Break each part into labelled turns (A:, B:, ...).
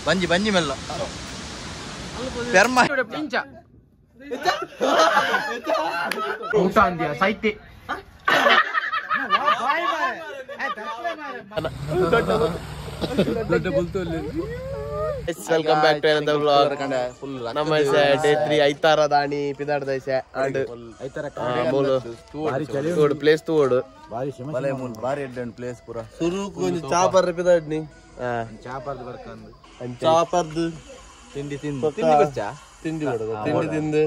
A: ಬಂಜಿ ಬಂಜಿ ಮೆಲ್ಲ ಪೆರ್ಮ
B: ಪಿಂಚ ಊಟ ಅಂದ್ಯಾ Smriti
C: Welcome back to another vlog. ನಮ್ಮ ಡೇ 3 ಐತಾರ ದಾಣಿ ಪಿದಾಡ ದೈಸೆ ಅಂಡ್ ಮೂಲು ತೋಡು ಪ್ಲೇಸ್ ತೋಡು
A: ಬಲೆ ಮೂಲು ಬಾರಿ ಎಡ್ಡೆ ಪ್ಲೇಸ್ ಪೂರ ಸುರು ಕೊಂಚ ಚಾಪರ್ ಪಿದಾಡ್ನಿ ಚಾಪರ್ದು ಬರ್ಕಂದು ಚಾಪರ್ದು ತಿಂಡಿ ತಿಂದು ತಿಂಡಿ ಬಚ್ಚಾ ತಿಂಡಿ ಬಡದ ತಿಂಡಿ ತಿಂದು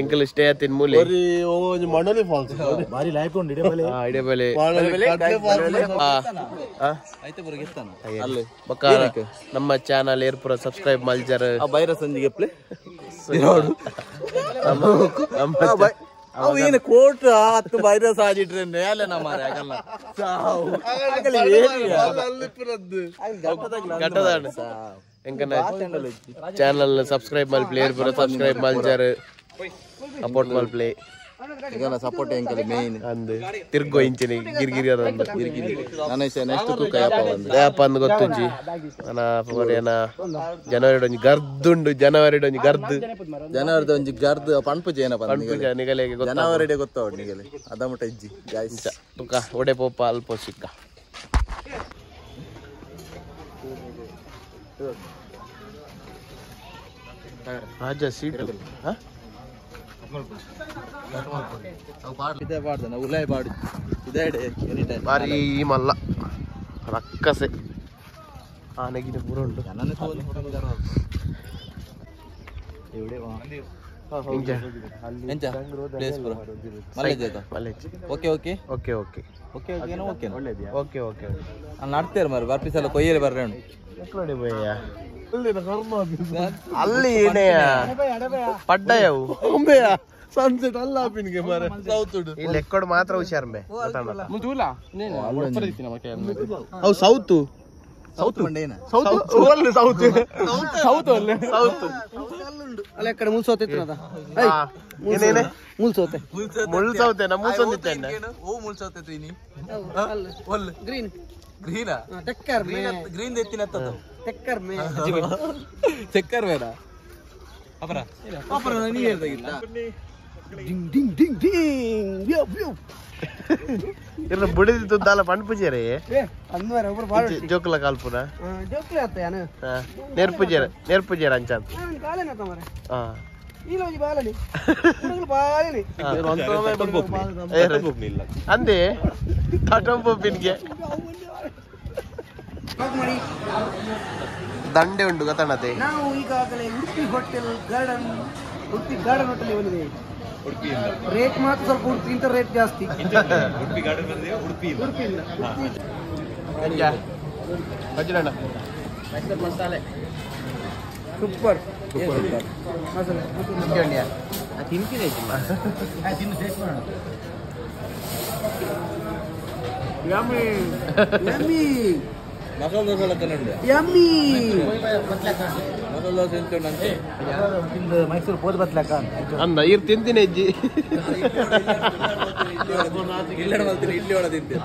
C: ಎಂಕಲ್ ಸ್ಟೇ ಆತಿನ್ ಮೂಲೆ
A: ಒರಿ ಒಂಜಿ ಮಣೋಲಿ ಫಾಲ್ಸ್
D: ಬಾರಿ ಲಾಯ್ಕ್ ಉಂಡು ಇಡೆ ಬಲೆ
C: ಆ ಇಡೆ ಬಲೆ
A: ಮಣೋಲಿ
C: ಆ ಆ
A: ಐತೆ ಪೂರ ಗೆತ್ತಾನ ಅಲ್ಲಿ
C: ಬಕ್ಕ ನಮ್ಮ ಚಾನಲ್ ಏರ್ಪುರ ಸಬ್ಸ್ಕ್ರೈಬ್ ಮಲ್ಜರ್
A: ಆ ಬೈರ ಸಂಜಿಗೆ ಪ್ಲೇ
C: ನಮ್ಮ
A: ಅವು ಏನು ಕೋಟ್ ಹತ್ತು ಬೈರಸ್ ಆಗಿಟ್ರೆ ನೇಲೆ ನಮ್ಮ ಆಗಲ್ಲ ಸಾವು
C: ಗಟ್ಟದಾಣ ಎಂಕನ ಚಾನಲ್ ಸಬ್ಸ್ಕ್ರೈಬ್ ಮಲ್ಪ್ಲೆ ಏರ್ಪುರ ಸಬ್ಸ್ಕ್ರೈಬ್ ಮಲ್ಜರ್ ಸಪೋರ್ಟ್ ಮಲ್ಪ್ಲೆ
A: ಈಗಲ್ಲ ಸಪೋರ್ಟ್ ಎಂಕಲ್ ಮೇನ್
C: ಅಂದ್ ತಿರ್ಗೋ ಇಂಚಿನ ಗಿರ್ಗಿರಿ ಅದಂದು
A: ಗಿರ್ಗಿರಿ ನಾನು ನೆಕ್ಸ್ಟ್ ತೂಕ ಯಪ್ಪ ಬಂದು
C: ಯಾಪ ಅಂದ್ ಗೊತ್ತುಜ್ಜಿ ಅನ ಏನ ಜನವರಿ ಒಂಜಿ ಗರ್ದುಂಡು ಜನವರಿ ಒಂಜಿ ಗರ್ದು
A: ಜನವರಿದ ಒಂಜಿ ಗರ್ದು ಪಣ್ಪು ಜೇನ
C: ಪನ್ಪುಜ ನಿಗಲೆಗೆ ಗೊತ್ತ
A: ಜನವರಿ ಗೊತ್ತಾವ್ ನಿಗಲೆ ಅದ ಮುಟ್ಟ ಇಜ್ಜಿ ಗಾಯ್ಸ್
C: ತುಕ ಒಡೆ ಪೋಪ ಅಲ್ಪ ಸಿಕ್ಕ ರಾಜ ಸೀಟು
A: ಇದೇ ಪಾಡ್ದನ ಉಲಾಯ್ ಪಾಡು ಇದೇ ಎನಿ ಟೈಮ್
C: ಭಾರಿ ಮಲ್ಲ ರಕ್ಕಸೆ ಆನೆಗಿನ ಪೂರ ಉಂಟು ಇಂಚ
A: ಎಂಚ ಪ್ಲೇಸ್ ಪೂರ ಮಲ್ಲೇಜ್
C: ಮಲ್ಲೇಜ್
A: okay okay
C: okay okay
A: okay okay okay
C: okay okay
A: ಅಲ್ಲಿ ನಡ್ತೇರು ಮಾರ್ರೆ ಬರ್ಪಿಸಲ್ಲ ಕೊಯ್ಯರೆ ಬರ್ರೆ ಉಂಟು
C: ನೋಡಿ ಭಯ್ಯ ಅಲ್ಲಿ ಏನೆಯ ಪಡ್ಡಯವು
A: ಸನ್ಸೆಟ್ ಅಲ್ಲ ಪಿನ್ಗೆ ಮಾರೆ ಸೌತ್
C: ಈ ಲೆಕ್ಕೋಡ್ ಮಾತ್ರ ಹುಷಾರ್ ಬೆ
A: ಅವು ಸೌತ್ ಸೌತ್ ಮಂಡೇನ
C: ಸೌತ್ ಸೌತ್ ಸೌತ್ ಅಲ್ಲೇ ಸೌತ್
B: ಅಲ್ಲ ಕಡೆ ಮುಲ್ಸೋತೆ ಇತ್ತದ
C: ಏನೇನೆ
B: ಮುಲ್ಸೋತೆ
C: ಮುಳ್ಸೌತೆ ನಮ್ಮ ಮುಳ್ಸೊಂದಿತ್ತೆ
A: ಓ ಮುಳ್ಸೌತೆ ತೀನಿ ಒಲ್
B: ಗ್ರೀನ್
A: ಗ್ರೀನಾ
B: ಟೆಕ್ಕರ್ ಮೇ
A: ಗ್ರೀನ್ ದೆತ್ತಿನ ತದ್ದು
B: ಟೆಕ್ಕರ್ ಮೇ
A: ಚೆಕ್ಕರ್ ಬೇಡ ಅಪರ ಅಪರ ನೀ ಹೇಳ್ದಾಗಿಲ್ಲ
B: ಡಿಂಗ್ ಡಿಂಗ್ ಡಿಂಗ್ ಡಿಂಗ್ ವ್ಯೋ ವ್ಯೋ
C: ಇರ್ನ ಬುಡಿದಿದ್ದು ದಾಲ ಪಣ್ಪುಜೇರೆ
B: ಏ ಅಂದ್ವರೆ ಒಬ್ರು ಬಾಳ
C: ಜೋಕುಲ ಕಾಲ್ಪುನ
B: ಜೋಕ್ಲೆ ಆತ ಯಾನು
C: ನೇರ್ಪುಜೇರ ನೇರ್ಪುಜೇರ ಅಂಚಾಂತ
B: ನಾನು ಕಾಲೇನ ಆತ ಮಾರೆ
C: ಹಾ
B: ಈಲೋಜಿ ಬಾಲನಿ ಹುಡುಗರು ಬಾಲನಿ
C: ಅಂದೆ ತಟಂಪೊಪ್ಪಿನ್ಗೆ ದಂಡೆ ಉಂಟು ಗೊತ್ತಣ್ಣತೆ
B: ನಾವು ಈಗಾಗಲೇ Udupi hotel garden Udupi garden hotel ಬಂದಿದ್ದೇವೆ ರೇಟ್ ಮಾತ್ರ ಸ್ವಲ್ಪ ಉಡುಪಿಗಿಂತ ರೇಟ್ ಜಾಸ್ತಿ
D: ಉಡುಪಿ ಗಾರ್ಡನ್ ಬಂದಿದೆ ಉಡುಪಿ ಇಲ್ಲ
B: ಉಡುಪಿ ಇಲ್ಲ
C: ಮಸಾಲೆ
B: ಸೂಪರ್ ಮಸಾಲೆ ಯಮ್ಮಿ
A: ಮಸಾಲೆ ದೋಸೆ ಎಲ್ಲ ತಿನ್ನಂಡೆ
B: ಯಮ್ಮಿ
A: ಮಸಾಲೆ ದೋಸೆ ತಿಂತುಂಡು ಅಂತೆ
D: ಮೈಸೂರು ಪೋದ್ ಬತ್ಲಕ
C: ಅಂದ ಇರ್ ತಿಂತೀನಿ ಅಜ್ಜಿ
A: ಇಲ್ಲಡ ಮಲ್ತೀನಿ ಇಲ್ಲಿ ಒಳ ತಿಂತೆ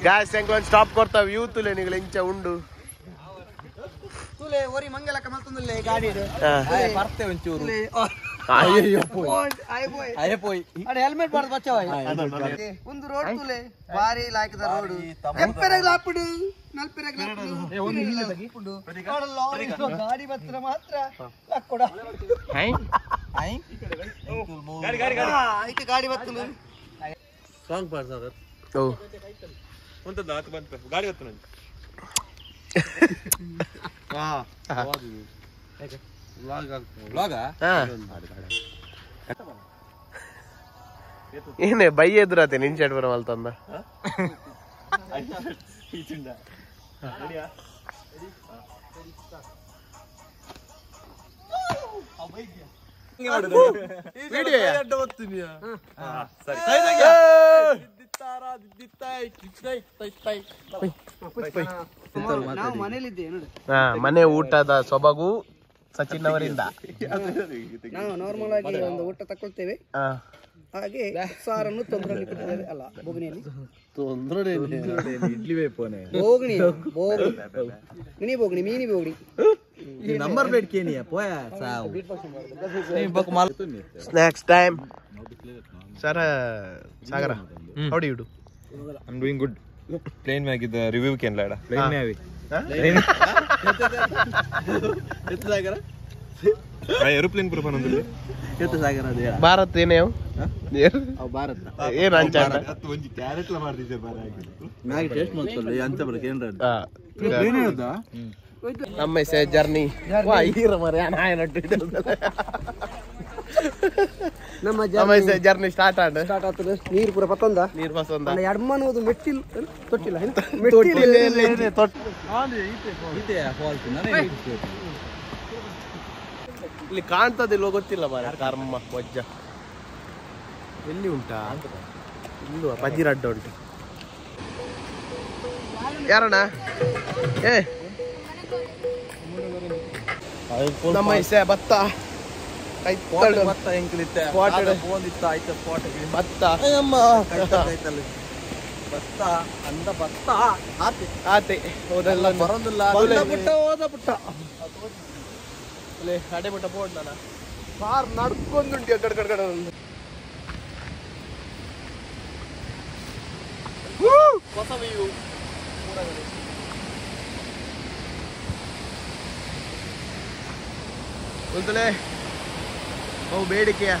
C: ಗ್ಯಾಸ್ ಹೆಂಗ್ ಒಂದು ಸ್ಟಾಪ್ ಕೊಡ್ತಾವ ಯೂತ್ ನಿಗಳು ಇಂಚ ಉಂಡು
B: ತುಲೆ ಒರಿ ಮಂಗಲಕ್ಕ ಮಲ್ತೊಂದುಲ್ಲೆ ಗಾಡಿ
A: ಬರ್ತೆ ಒಂಚೂರು
C: ಅಯ್ಯೋ
A: ಅಯ್ಯ ಪೋಯ್
B: ಅಡೆ ಹೆಲ್ಮೆಟ್ ಬಾರ್ದು ಬಚ್ಚವಾಯ್ ಒಂದು ರೋಡ್ ತುಲೆ ಬಾರಿ ಲಾಯ್ಕದ ರೋಡ್ ಎಪ್ಪೆರಗ್ಲ ಆಪುಡು ನಲ್ಪೆರಗ್ಲ ಆಪುಡು ಗಾಡಿ ಬತ್ರ ಮಾತ್ರ ಲಕ್ಕೊಡ ಐತೆ ಗಾಡಿ ಬತ್ತಲು
D: ಸಾಂಗ್ ಪಾಡ್ ಸರ್
C: ಓ
D: ಒಂತದ್ದು ಆತು ಬಂತು ಗಾಡಿ ಹೊತ್ತು ನಂಗೆ
A: ವ್ಲಾಗಾ
C: ಏನೇ ಬೈ ಎದುರಾತೆ ನಿನ್ ಶರ್ಟ್ ಬರ ಮಲ್ತಂದ
B: ನಾವು ಮನೇಲಿದ್ದೇವೆ ನೋಡಿ.
C: ಹಾ, ಮನೆ ಊಟದ ಸೊಬಗು ಸಚಿನ್ ಅವರಿಂದ.
B: ನಾವು ನಾರ್ಮಲ್ ಆಗಿ ಒಂದು ಊಟ ತಕೊಳ್ತೇವೆ. ಹಾಗೆ ಸಾರನ್ನು ತೊಂದರೆ ಅಲ್ಲ ಬೋಗಣಿಯಲ್ಲಿ
A: ತೊಂದರೆ ಇಡ್ಲಿ ಬೇಪೋನೆ
B: ಬೋಗಣಿ ಬೋಗಣಿ ಬೋಗಣಿ ಮೀನಿ ಬೋಗಣಿ
A: ನಂಬರ್ ಪ್ಲೇಟ್ ಕೇನಿಯ ಪೋಯ ಸಾವು
C: Snacks time. Sir, Sagara, how do you do?
D: I'm doing good. Plane Maggi the review can lada.
A: Plane Maggi. ಎತ್ತ ಸಾಗರ?
D: ಆ ಏರೋಪ್ಲೇನ್ ಪೂರ ಬಂದಿಲ್ಲ.
A: ಎತ್ತ ಸಾಗರ ಅದೇ.
C: ಭಾರತ್ ಏನೇ
A: ಅವು ಭಾರತ್.
C: ಏನು ಅಂಚ
D: ಅದು ಒಂಜಿ ಕ್ಯಾರೆಟ್ ಲ ಮಾಡ್ದಿದೆ ಬಾರ ಆಗಿ.
A: ಮ್ಯಾಗಿ ಟೇಸ್ಟ್ ಮಾಡ್ತಲ್ಲ ಅಂಚ ಬರಕ ಏನ್ರ ಪ್ಲೇನ್ ಹೇಳ್ದಾ?
C: ನಮ್ಮ ಸೆ ಜರ್ನಿ ವಾ ಈರ ಮರೆ ನಾಯನಟ್ಟು
B: ನಮ್ಮ
C: ಜರ್ನಿ ಸ್ಟಾರ್ಟ್ ಆಂಡ್
B: ಸ್ಟಾರ್ಟ್ ಆತದೆ. ನೀರು ಪೂರ ಪತ್ತೊಂದ ನೀರು
C: ಪತ್ತೊಂದ
B: ಎಡ್ಮನೋದು ಮೆಟ್ಟಿಲ್ ತೊಟ್ಟಿಲ್ಲ
C: ಮೆಟ್ಟಿಲ್ ತೊಟ್ಟ ಇಲ್ಲಿ ಕಾಣ್ತದಿಲ್ವೋ ಗೊತ್ತಿಲ್ಲ ಮಾರ್ರೆ. ಕರ್ಮ ವಜ್ಜ ಎಲ್ಲಿ ಉಂಟಾ? ಇಲ್ವಾ ಪಜಿರಡ್ಡ ಉಂಟು. ಯಾರಣ್ಣ? ಏ ನಮ್ಮ ಇಸೆ ಭತ್ತ ಭತ್ತ
A: ಭತ್ತ ಅಂದ ಭತ್ತ
C: ಆತೆ ಹೋದೆಲ್ಲ
A: ಬರೋದಿಲ್ಲ ಪುಟ್ಟ ಹೋದ ಪುಟ್ಟ
C: ಅಡೆ ಪುಟ್ಟ ಬೋರ್ಡ್ ನಾನು ಕಾರ್ ನಡ್ಕೊಂಡುಂಟು ಕಡೆ ಕಡೆ ಕಡೆ. ಹೊಸ ವ್ಯೂ ಉಲ್ತಲೆ ಬಹು ಬೇಡಿಕೆಯ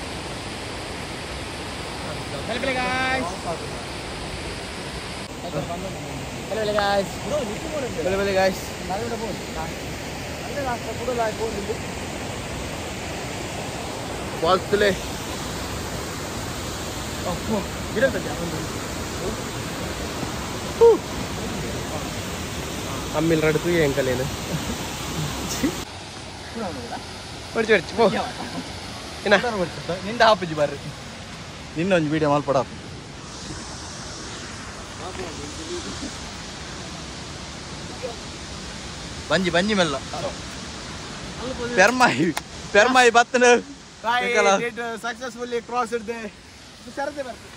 C: ವಾಸ್ತುಲೆ ಅಮ್ಮಿಲ್ ರಡ್ತು ಎಂಕಲೇನು ಹೊಡಿಚು ಹೊಡಿಚು ಪೋ ಏನ
A: ನಿಂದ ಹಾಪುಜಿ ಬರ್ರಿ ನಿನ್ನ ಒಂದು ವಿಡಿಯೋ ಮಲ್ಪಡ ಬಂಜಿ ಬಂಜಿ ಮೆಲ್ಲ ಪೆರ್ಮಾಯಿ ಪೆರ್ಮಾಯಿ ಬತ್ತನ
C: ಸಕ್ಸಸ್ಫುಲ್ಲಿ ಕ್ರಾಸ್ ಇಡ್ದೆ ಸರದೆ ಬರ್ತದೆ.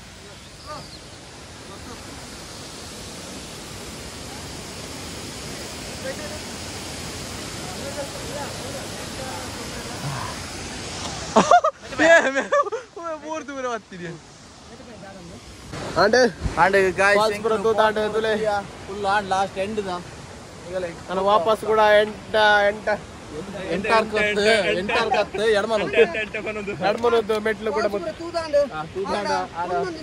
C: ವಾಪಸ್ ಕೂಡ ಎಂಟ ಎಂಟ ಎಡ್ಮನದ್ದು ಮೆಟ್ಲು ಕೂಡ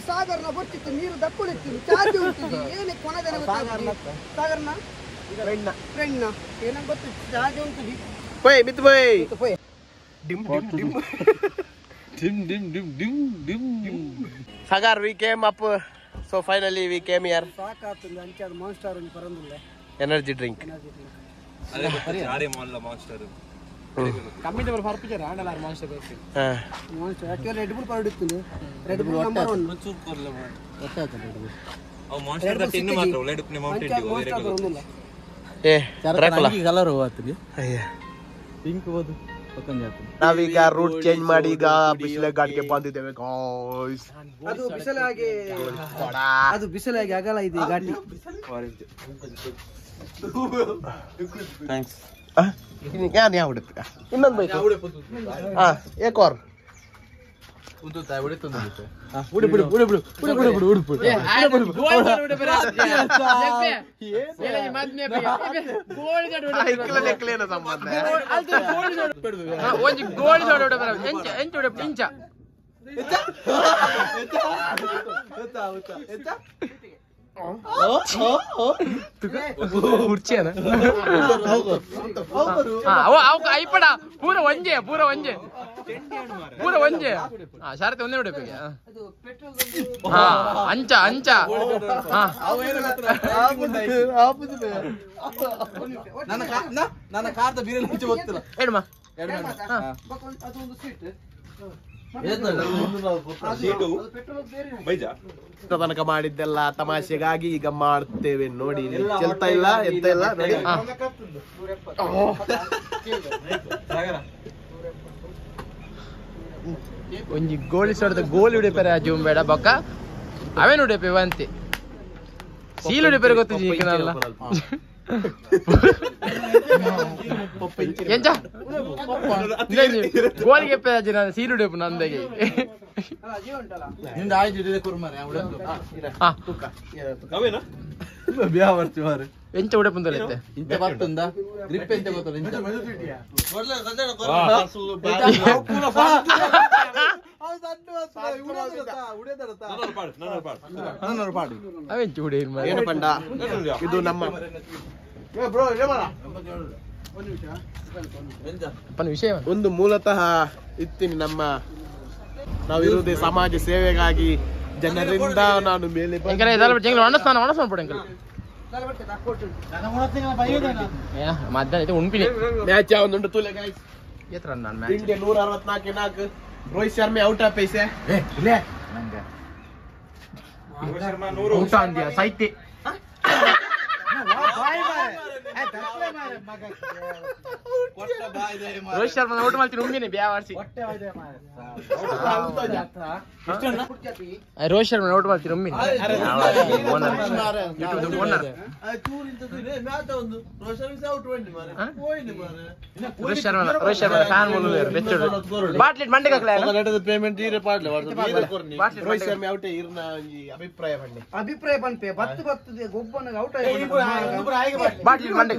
B: ಸಾಗರ್ನ ಬರ್ತಿತ್ತು ನೀರು ದಕ್ಕೊಂಡಿತ್ತು ಚಾರ್ಜ್ ಉಂಟು ಏನೇ ಕೊನದನೆ ಸಾಗರ್ನ ಫ್ರೆಂಡ್ನ ಏನಂತ ಗೊತ್ತಿತ್ತು ಚಾರ್ಜ್ ಉಂಟು
C: ಪೋಯ್ ಮಿತ್ ಪೋಯ್
B: ಪೋಯ್
C: dim dim dim
A: dim dim dim dim dim dim.
C: Sagar we came up, so finally we came here.
B: ಸಾಕಾತಂದು ಅಂಚಾದ ಮಾನ್ಸ್ಟರ್ ಒಂದು ಪರಂದುಲ್ಲ
C: ಎನರ್ಜಿ ಡ್ರಿಂಕ್
D: ಅದೇ ಆರೆ ಮಾಲ್ ಮಾನ್ಸ್ಟರ್
B: ಕಮ್ಮಿದ ಬರ್ ಫರ್ಪಿಚರ್ ಆಂಡಲ ಮಾನ್ಸ್ಟರ್ ಬೇಕು. ಮಾನ್ಸ್ಟರ್ ಆಕ್ಚುಲಿ ರೆಡ್ ಬುಲ್ ಪರಡಿತ್ತು. ರೆಡ್ ಬುಲ್ ನಂಬರ್ 1
A: ಒಂಚೂರು ಕೊರ್ಲೆ ಮಾಡಿ ಗೊತ್ತಾಯ್ತು ರೆಡ್ ಬುಲ್
D: ಅವು ಮಾನ್ಸ್ಟರ್ the tin ಮಾತ್ರ ಒಳ್ಳೆ ಡುಪ್ನೆ ಮೌಂಟೇನ್ ಡ್ಯೂ
B: ಮಾನ್ಸ್ಟರ್
C: ಏ ಡ್ರಾಕುಲಾ
A: ಕಲರ್ ಹೋಗ್ತದೆ
C: ಅಯ್ಯ
A: ಪಿಂಕ್ ಹೋದು.
C: ನಾವೀಗ ರೂಟ್ ಚೇಂಜ್ ಮಾಡಿ ಈಗ ಬಿಸಿಲ ಘಾಟ್ಗೆ ಬಂದಿದ್ದೇವೆ ಗಾಯ್ಸ್.
B: ಅದು ಬಿಸಿಲಾಗಿ ಅದು ಬಿಸಿಲಾಗಿ ಆಗಲ್ಲ ಇದೆ ಘಾಟಿ.
A: Thanks.
C: ಯಾನ್ ಯಾವ ಇನ್ನೊಂದು ಬೇಕು. ಹಾ ಏಕೋರ್
A: ಬಿಡು ಬಿಡು ಬಿಡು ಬಿಡು ಬಿಡು ಬಿಡು ಬಿಡು ಬಿಡು
E: ಐಪಡ ಪೂರ ಒಂಜೆ ಪೂರ ಒಂಜೆ ಪೂರ ಒಂಜೆ ಶರತ್ ಒಂದೇ ನೋಡಿ ಅಂಚ ಅಂಚ
A: ನನ್ನ ಕಾರ್ದ ಬೀರಲ್ಲಿ ಗೊತ್ತಿಲ್ಲ
E: ಹೇಳುಮ
C: ತನಕ ಮಾಡಿದ್ದೆಲ್ಲ ತಮಾಷೆಗಾಗಿ ಈಗ ಮಾಡ್ತೇವೆ ನೋಡಿ. ಚೆಲ್ತಾ ಇಲ್ಲ ಎಂತ ಇಲ್ಲ ನೋಡಿ.
E: ಒಂಜಿ ಗೋಳಿ ಸೊಡದ ಗೋಲಿ ಉಡಿಪೆರೆ ಜೂಂಬೇಡ ಬೊಕ್ಕ ಅವೇನು ಉಡಿಪೆ ವಂತೆ ಸೀಲ್ ಉಡಿಪೆರೆ ಗೊತ್ತು ಜೀಕನಲ್ಲ ಎಂಚ ಗೋಲಿಗೆ ಪೆರಾಜಿ ನಾನು ಸೀಲ್ ಉಡಿಪು ನಂದಗೆ ಎಂಚ ಉಡಪುಂದಲೈತೆ
A: ಇಂಚ ಬರ್ತುಂದ ಗ್ರಿಪ್ ಎಂಚ ಗೊತ್ತಲ್ಲ ಇಂಚ
E: ಅವೆಂಚ ಉಡೆ
C: ಏನು ಪಂಡ ಇದು ನಮ್ಮ
E: ವಿಷಯ
C: ಒಂದು ಮೂಲತಃ ಇತ್ತೀನಿ ನಮ್ಮ ನಾವಿರುವುದೇ ಸಮಾಜ ಸೇವೆಗಾಗಿ ಜನರಿಂದ ನಾನು ಮೇಲೆ ಮ್ಯಾಚ್ ಯಾವೊಂದುಂಟು ತೂಲೆ guys India 164 4 Rohit Sharma out ಆ ಪೈಸೆ
E: ಊಟ ಅಂದ್ಯಾ ಸಾಹಿತ್ಯ ರೋಹಿತ್ ಶರ್ಮಾ ಔಟ್ ಮಾಡ್ತೀನಿ ಉಮ್ಮಿನಿ ಬ್ಯಾವಾರ್ಸಿ ರೋಹಿತ್ ಶರ್ಮಾ ಔಟ್ ಮಾಡ್ತೀನಿ ಉಮ್ಮಿನಿ YouTube owner Rohit Sharma Rohit Sharma fan ಬೆಚ್ಚೋಡು ಬಾಟ್ಲಿ ಮಂಡೆ ಕಕ್ಲೆ
A: ಪೇಮೆಂಟ್ ಈರೆ ಪಾಡ್ಲೆ
C: ರೋಹಿತ್ ಶರ್ಮಾ ಔಟ್ ಇರ್ನ ಅಭಿಪ್ರಾಯ ಬಂಡೆ
B: ಅಭಿಪ್ರಾಯ ಬಂಪೆ ಬತ್ತು ಬತ್ತು ಗೊಬ್ಬನ ಔಟ್
E: ಬಾಟ್ಲಿ ಮಂಡೆ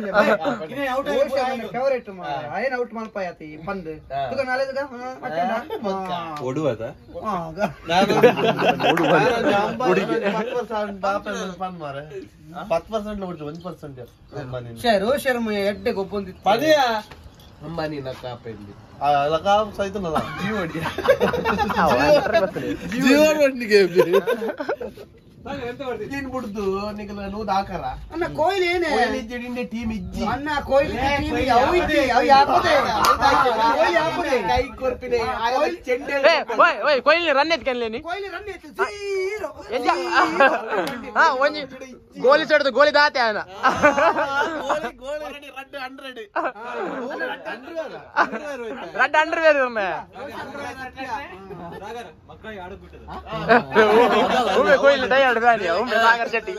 B: ಫೇವರೇಟ್ ಅಯ್ಯನ ಔಟ್ ಮಲ್ಪಾಯತಿ ಪಂದ್ ತುಗ ನಾಳೆದುಗ
D: ಒಡುವದ
B: ಶೇ ರೋಹಿತ್ ಶರ್ಮಾ ಎಡ್ಡೆ ಗೊಬ್ಬೊಂದಿತ್ತು
A: ಪದಿಯಾ
C: ಅಂಬಾನಿ ಲಕಾಪೆಂದಿ
A: ಆ ಲಕಾಪ್ ಸೈತನಲ್ಲ ಜೀವಡಿ ಜೀವಡಿಗೆ
C: ನೀನ್ ಬಿಡ್ದು ನಿಗಲ ನೂದ್ ಹಾಕರ
B: ಅಣ್ಣ ಕೊಹ್ಲಿ ಏನೇ
C: ಕೊಹ್ಲಿ ಇಜ್ಜಿ ಟೀಮ್ ಇಜ್ಜಿ
B: ಅಣ್ಣ ಕೊಹ್ಲಿ ಟೀಮ್ ಅವು ಇಜ್ಜಿ ಅವು ಯಾಪದೆ ಕೊಹ್ಲಿ ಯಾಪದೆ
C: ಕೈ ಕೊರ್ಪಿನೆ ಚೆಂಡೆ
E: ಓಯ್ ಓಯ್ ಕೊಹ್ಲಿ ರನ್ ಎತ್ಕನ್ಲೇನಿ
B: ಕೊಹ್ಲಿ ರನ್ ಎತ್ತು ಜೀರೋ
E: ಎಂಜ ಹಾ ಒಂಜಿ ಗೋಲಿ ಸೆಡ್ದು ಗೋಲಿ ದಾತೆ ಆನ
C: ಗೋಲಿ ಗೋಲಿ ರಡ್ 100
E: ರಡ್ ಅಂಡರ್ ವೇರ್ ಇರ್ನೆ ಉಮ್ಮೆ ಕೊಹ್ಲಿ ಡೈ ಆಡ್ ಬ್ಯಾನಿ ಉಮ್ಮೆ ಸಾಗರ್ ಶೆಟ್ಟಿ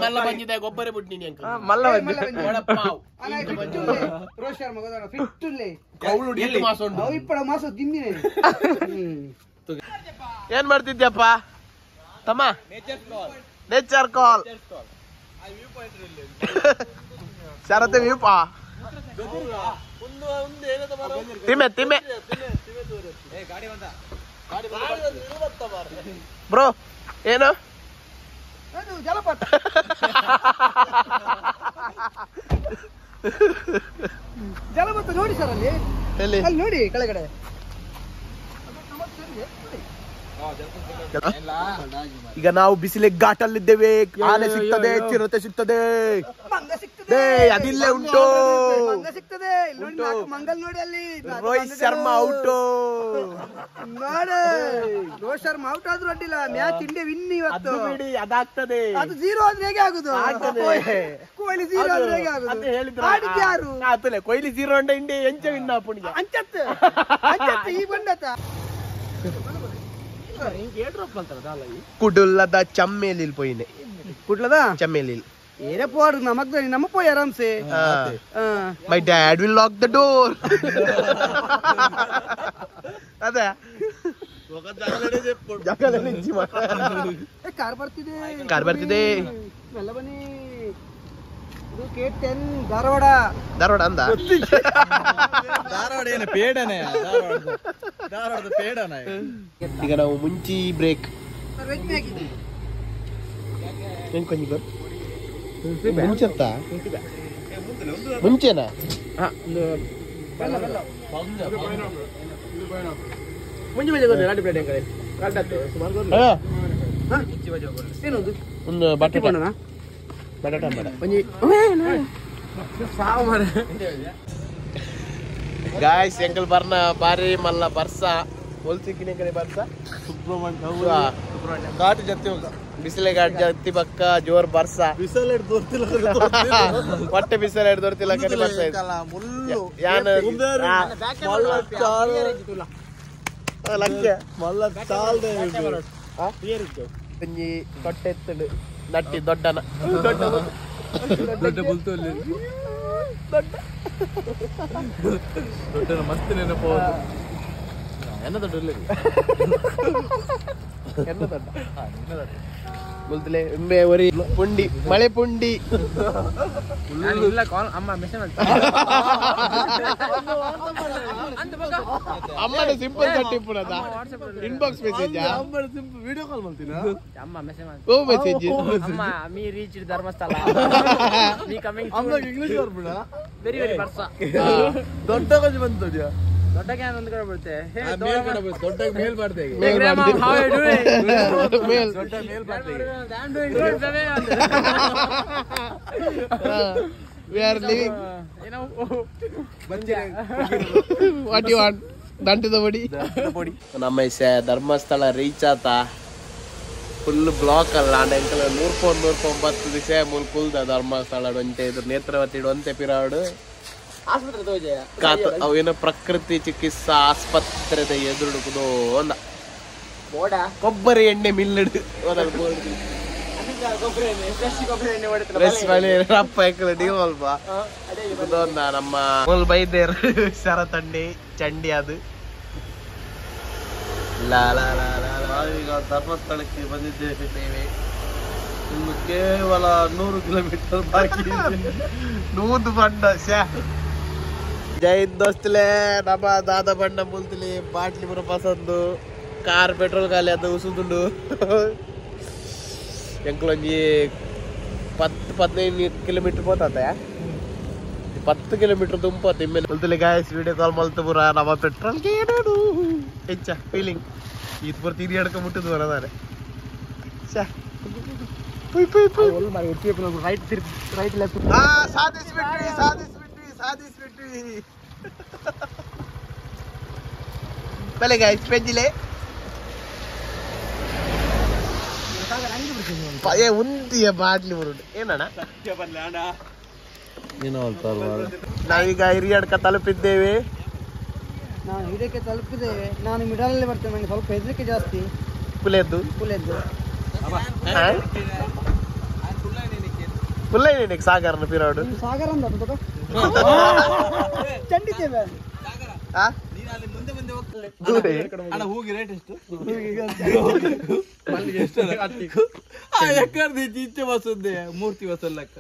C: ಮಲ್ಲ ಬಂದಿದೆ ಗೊಬ್ಬರ ಬಿಡ್ನಿ ಅಂಕಲ್
E: ಮಲ್ಲ ಬಂದಿ
C: ವಡಪಾವ್
B: ಅಣ್ಣ ಫಿಟ್ ಉಲ್ಲೆ ರೋಹಿತ್ ಶರ್ಮಾ ಗೊದರ ಫಿಟ್ ಉಲ್ಲೆ
C: ಕೌಳು ಡಿಟ್ಟು ಮಾಸ ಉಂಟು
B: ಅವು ಇಪ್ಪಡ ಮಾಸ ದಿಮ್ಮಿನೆ
C: ಏನ್ ಮಾಡ್ತಿದ್ಯಪ್ಪ ತಮ್ಮ ನೇಚರ್ ಕಾಲ್ ಶರತ್ ವ್ಯೂ ಪಾ ತಿಮೆ ತಿಮೆ ಬ್ರೋ ಏನು
B: ಅದು ಜಲಪಾತ ಜಲಪಾತ ನೋಡಿ ಸರ್ ಅಲ್ಲಿ ಅಲ್ಲಿ ನೋಡಿ ಕೆಳಗಡೆ
C: ಈಗ ನಾವು ಬಿಸಿಲೆ ಘಾಟಲ್ಲಿದ್ದೇವೆ. ಆನೆ ಸಿಗ್ತದೆ, ಚಿರತೆ ಸಿಗ್ತದೆ, ಅದಿಲ್ಲೇ ಉಂಟು.
B: ಮಂಗಲ್ ನೋಡಿ ಅಲ್ಲಿ
C: ರೋಹಿತ್ ಶರ್ಮಾ ಔಟ್
B: ನೋಡಿ. ರೋಹಿತ್ ಶರ್ಮಾ ಔಟ್ ಆದ್ರೂ ಅಡ್ಡಿಲ್ಲ, match India win ಇವತ್ತು.
C: ಬಿಡಿ ಅದಾಗ್ತದೆ,
B: ಅದು ಜೀರೋ ಆದ್ರೆ ಹೇಗೆ ಆಗುದು? ಕೊಹ್ಲಿ ಜೀರೋ ಆದ್ರೆ ಹೇಗೆ ಆಗುದು? ಆಡಿದ್ದು ಯಾರು?
C: ಆತಲೆ ಕೊಹ್ಲಿ ಜೀರೋ ಅಂಡ ಇಂಡಿಯಾ ಎಂಚ ವಿನ್ ಆಪುಣಿಗೆ
B: ಅಂಚತ್ತು ಅಂಚತ್ತು ಈ ಬಂಡತ
C: ಕುಡುಲ್ಲದ ಚಮ್ಮೇಲಿಲ್ ಪೋಯಿನೆ.
B: ಕುಡ್ಲದ
C: ಚಮ್ಮೇಲಿಲ್
B: ಏನೇ ಪೋಡು ನಮಗ್ ನಮ್ಮ ಪೋಯ್ ಆರಾಮ್ಸೆ.
C: My dad will lock the door. ಅದೇ
B: ಕಾರ್ ಬರ್ತಿದೆ,
C: ಕಾರ್ ಬರ್ತಿದೆ,
B: ಮೆಲ್ಲ ಬನ್ನಿ. ಇದು K10 Dharwad.
C: Dharwad ಅಂದ
D: ಧಾರವಾಡ ಏನು ಪೇಡನೆ? ಧಾರವಾಡದ ಪೇಡನೆ.
C: ಈಗ ನಾವು ಮುಂಚಿ ಬ್ರೇಕ್ ಮುಂಚೆತ್ತ ಮುಂಚೆನಾ? ಒಂದು ಬಟಾಟೆ ಬಟಾಟೆ ಗಾಯ್ಸ್ ಎಂಕಲ್ ಬರ್ನ ಬಾರಿ ಮಲ್ಲ ಬರ್ಸ ಹೊಲ್ಸಿಕ್ಕಿನ ಕಡೆ ಬರ್ಸ
A: ಸುಬ್ರಹ್ಮಣ್ಯ ಘಾಟ್ ಜತ್ತಿ
C: ಬಿಸಿಲೆ ಘಾಟ್ ಜತ್ತಿ ಪಕ್ಕ ಜೋರ್ ಬರ್ಸ
A: ಬಿಸಿಲೆಡ್ ದೊರ್ತಿಲ್ಲ,
C: ಹೊಟ್ಟೆ ಬಿಸಿಲೆಡ್ ದೊರ್ತಿಲ್ಲ ಕಡೆ ಬರ್ಸ. ಯಾನ್ ಲಕ್ಷ್ಯ
A: ಮಲ್ಲ ಚಾಲ್ದೆ
C: ಒಂಜಿ ಕೊಟ್ಟೆತ್ತುಂಡು ನಟ್ಟಿ ದೊಡ್ಡನ
D: ದೊಡ್ಡ ಬುಲ್ತೊಲ್ಲಿ ದೊಡ್ಡನ ಮಸ್ತ್ ನೆನಪು
C: ಎನ್ನ ದೊಡ್ಡ ಎನ್ನ ದೊಡ್ಡ ಬುಲ್ತಲೆ ಇಂಬೆ ಒರಿ ಪುಂಡಿ ಮಳೆ ಪುಂಡಿ
E: ಇಲ್ಲ ಕಾಲ್ ಅಮ್ಮ ಮೆಸೇಜ್
C: ಅಮ್ಮನ ಸಿಂಪಲ್ ಕಟ್ಟಿಪ್ಪುನದ ಇನ್ಬಾಕ್ಸ್ ಮೆಸೇಜ್
A: ಅಮ್ಮನ simple video call ಮಾಡ್ತೀನಾ
E: ಅಮ್ಮ ಮೆಸೇಜ್
C: ಓ ಮೆಸೇಜ್
E: ಅಮ್ಮ me reach Dharmasthala me coming
A: ಅಮ್ಮ ಇಂಗ್ಲಿಷ್ ಬರ್ಬಿಡ
E: ವೆರಿ ವೆರಿ ಬರ್ಸ
A: ದೊಡ್ಡ ಕೊಂಚ ಬಂತು
E: ದೊಡ್ಡ can ಒಂದು ಕಡೆ ಬರುತ್ತೆ
D: ದೊಡ್ಡ ಮೇಲ್ ಮಾಡ್ದೆ
E: how are you doing
C: ಮೇಲ್
D: ದೊಡ್ಡ ಮೇಲ್ ಮಾಡ್ದೆ
E: I am doing good baby
C: we are living
E: you know
C: what you want ದಂಟದ body ನಮ್ಮ ಧರ್ಮಸ್ಥಳ ರೀಚ್ ಆತ ಫುಲ್ ಬ್ಲಾಕ್ ಅಲ್ಲ ಅಂಡ್ ಎಂಕಲ್ 109 ದಿವಸ ಮೂಲ ಕುಲ್ದ ಧರ್ಮಸ್ಥಳ ಒಂತೆ ಇದ್ರ ನೇತ್ರಾವತಿ ಒಂತೆ ಪಿರಾಡು
E: ಆಸ್ಪತ್ರೆ ತೋಜೆ
C: ಕಾತ ಅವೇನೋ ಪ್ರಕೃತಿ ಚಿಕಿತ್ಸಾ ಆಸ್ಪತ್ರೆದ ಎದುರು ಕುದೋ ಅಂದ ಕೊಬ್ಬರಿ ಎಣ್ಣೆ ಮಿಲ್ಲಿಡು ನಮ್ಮ ಮೂಲ ಬೈದೇರು ಶರತಂಡಿ ಚಂಡಿ ಅದು ಲಾ ಲಾ ಲಾ ಲಾ.
A: ನಾವೀಗ ಧರ್ಮಸ್ಥಳಕ್ಕೆ ಬಂದಿದ್ದೇವೆ. ಇನ್ನು ಕೇವಲ 100 ಕಿಲೋಮೀಟರ್ ಬಾಕಿ ಇದೆ.
C: ನೂದು ಬಂಡ ಶ್ಯಾ ಜೈ ದೋಸ್ತಲೆ ನಮ್ಮ ದಾದ ಬಣ್ಣ ಮುಲ್ತಲಿ ಬಾಟ್ಲಿ ಬರೋ ಪಸಂದು ಕಾರ್ ಪೆಟ್ರೋಲ್ ಖಾಲಿ ಅದು ಉಸುದುಂಡು ಎಂಕ್ಲೊಂಜಿ 10-15 ಕಿಲೋಮೀಟರ್ ಪೋತಾತ 10 ಕಿಲೋಮೀಟರ್ ತುಂಬೋತ ಇಮ್ಮೇಲೆ ಮುಲ್ತಲಿ guys video call ಮಲ್ತು ಪೂರ ನಮ್ಮ ಪೆಟ್ರೋಲ್ ಕೇಡು ಹೆಚ್ಚ ಫೀಲಿಂಗ್ ಇದು ಪೂರ ತಿರಿ ಅಡ್ಕ ಮುಟ್ಟದು ಬರೋದಾರೆ ಶ್ಯಾ ಪುಯ್ ಪುಯ್ ಪುಯ್
B: right right left
C: ಸಾಧಿಸ್ಬಿಟ್ವಿ ಸಾಧಿಸ್ಬಿಟ್ವಿ ಸಾಧಿಸ್ಬಿಟ್ವಿ ಬಲೆ ಗಾಯ್ಸ್ ಪೆಜ್ಜಿಲೆ ಏ ಉಂತಿಯ ಬಾಟ್ಲಿ ಬರುಡು ಏನಣ್ಣ ನಾವೀಗ ಹಿರಿಯಡ್ಕ ತಲುಪಿದ್ದೇವೆ.
B: ನಾನು ಇದಕ್ಕೆ ತಲುಪಿದ್ದೇವೆ. ನಾನು ಮಿಡಲಲ್ಲಿ ಬರ್ತೇನೆ, ನನಗೆ ಸ್ವಲ್ಪ ಹೆದರಿಕೆ ಜಾಸ್ತಿ.
C: ಪುಲೆದ್ದು
B: ಪುಲೆದ್ದು
C: ಪುಲ್ಲ ಸಾಗರನ ಪಿರಾಡು
B: ಸಾಗರ ಅಂತ ಚಂಡಿದ್ದೇವೆ.
D: ಇಚ್ಛೆ ಬಸ್ಸದ್ದೆ ಮೂರ್ತಿ ಬಸ್ ಲೆಕ್ಕ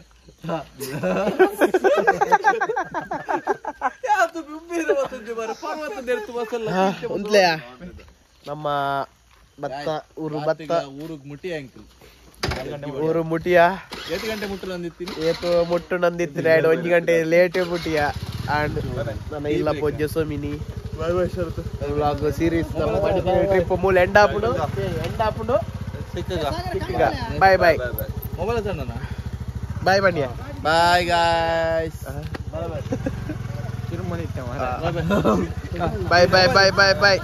C: ನಮ್ಮ ಭತ್ತ ಊರು ಭತ್ತ
D: ಊರಿಗೆ ಮುಟ್ಟಿ ಅಂಕಲ್
C: ಊರು ಮುಟಿಯ
D: ಏತು ಗಂಟೆ ಮುಟ್ಟಲು ಅಂದಿತ್ತೀನಿ
C: ಏತು ಮುಟ್ಟು ನಂದಿತ್ತೀನಿ ಎರಡು 1 ಗಂಟೆ ಲೇಟ್ ಮುಟಿಯ ಅಂಡ್ ನನ್ನ ಇಲ್ಲ ಪೂಜ್ಯ ಸೋಮಿನಿ ವ್ಲಾಗ್ ಸೀರೀಸ್ ನಮ್ಮ ಟ್ರಿಪ್ ಮೂಲ ಎಂಡ್ ಆಪುಂಡು ಎಂಡ್ ಆಪುಂಡು ಸಿಕ್ಕಗ ಬಾಯ್ ಬಾಯ್
D: ಮೊಬೈಲ್ ಸಣ್ಣನ
C: ಬಾಯ್ ಬನ್ನಿಯ
A: bye guys
C: bye bye bye bye bye.